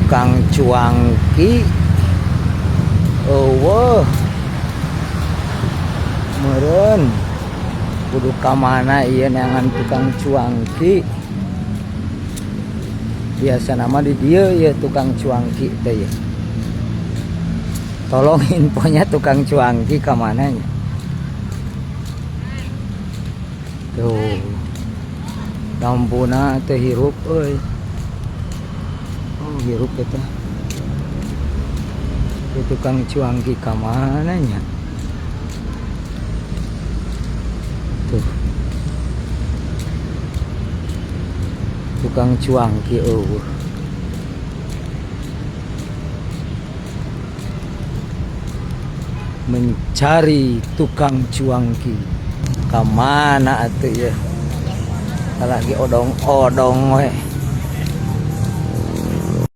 Tukang cuangki euweuh meureun kudu ka mana ieu neangan tukang cuangki. Biasa nama di dieu ieu tukang cuangki teh ieu. Tolong infonya tukang cuangki ka mana nya. Tuh. Lampuna teh hirup euy. Oh, hirup eta. Ieu tukang cuangki ka mana nya? Tuh. Tukang cuangki euweuh. Mencari tukang cuangki ka mana atuh ieu? Lagi odong-odong we.